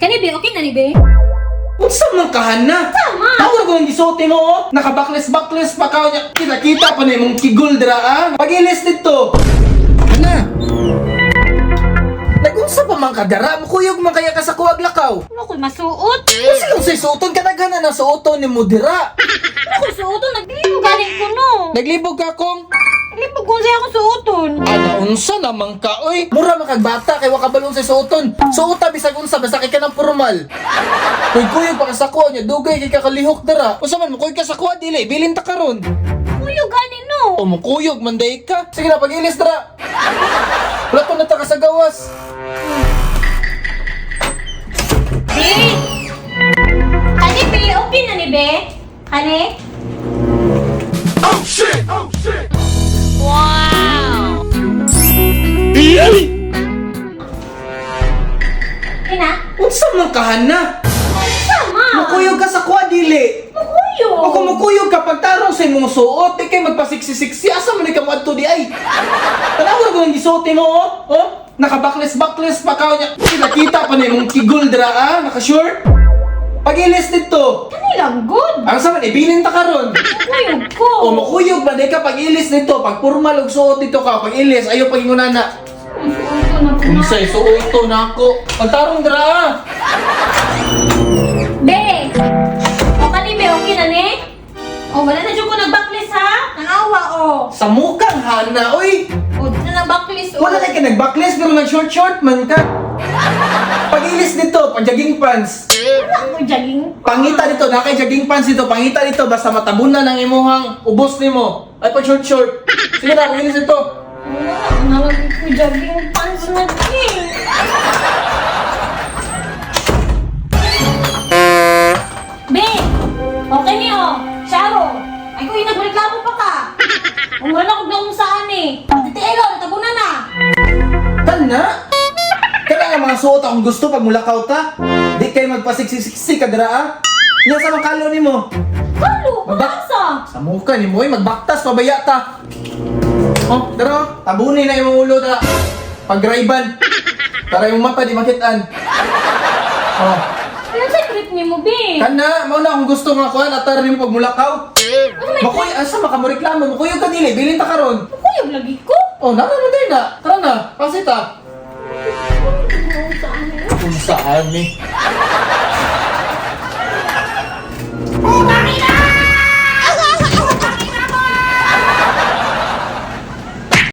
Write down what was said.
Kani be, okay na ni be? Unsa man kahana? Tama. Tawag ko ang gisuotin mo oh. Nakabakles-bakles pa ka niya. Kita-kita pa na imong kigol dira ah. Pagilis dito. Ana. Nagunsa pa man kadara, mukuyog man kaya ka sa kuwag lakaw. Ano ko'y masuot? Unsa lang say suoton kadaghan na suoton ni mo dira. Ano ko'y suoton? Naglibog galing ko no. Naglibog ka kong Naglibog kung sa'yo akong suoton. Ana unsa naman ka oy. Mura man kag bata kay wa kabalong sa suoton. Suota bisag unsa basta kay kanang formal. Kuy-kuyog pa ka sa kuha niya, dugay kay kakalihok dira. Unsa man mukuyog ka sa kuha dili, bilin ta karon. Kuyo gani no. O mukuyog man day ka. Sige na pag-ilis dira. Wala ko na ta ka sa gawas. Be! Kani be, okay na ni be? Kani? Oh shit! Oh shit! Wow! Okay na? Unsa man kahana? Sama! Mukuyog ka sa kuha dili. Mukuyog! O kung mukuyog ka pagtarong sa imong suot, di kay magpasiksi-siksi asa man ni ka moadto di ay. Tanaw ko ang gisuotin mo oh. Oh, nakabakles-bakles pa ka niya. Kita-kita pa na imong kigol dira ah, naka-short. Pagilis dito. Kani lang good! Ang sa man ibilin ta karon. Mukuyog ko! O mukuyog ba di ka pag-ilis nito, pag formal og suot dito ka, pag ilis ayo pagingunana. Suoton na ko. Unsay suoto nako. Pagtarong dira ah. Be! O kani be, okay na ni? O wala na dyan ko nagbaklis ha? Nanawa o! Sa mukang hana oy. O di na nagbaklis o! Wala na ka nagbakles pero nag short short man ka. Pag-ilis dito, pag jogging pants. Wala ko jogging. Pangita dito, na kay jogging pants dito, pangita dito basta matabunan ang imuhang ubos nimo. Ay pag short short. Sige na, pag-ilis dito. Wala, nalagay ko jogging pants na din. Be! Okay ni oh. Sharo! Ay ko, nagreklamo pa ka. Ang wala ko na saan eh. Titielo, natabunan na. Kana? Kana nga mga suot akong gusto pag mulakaw ta. Di kay magpasiksiksi ka dira ah. Nya sa mga kalo nimo. Kalo, Mabak- pag-asa. Sa muka nimo oy magbaktas pabaya ta. Oh, dara, tabunin na imong ulo dara. Pagdraiban. Para imong mata di makitaan. Oh, Ano sa trip ni mo, be? kana mao na akong gusto nga kuan atar nimo pag mulakaw. Ano may Makuy asa makamoreklamo, makuyog ka dili, bilin ta karon. Kuyog lagi ko. Oh, nara mo din na. Tara na, pasita. Kung saan ni? Oh, bakit?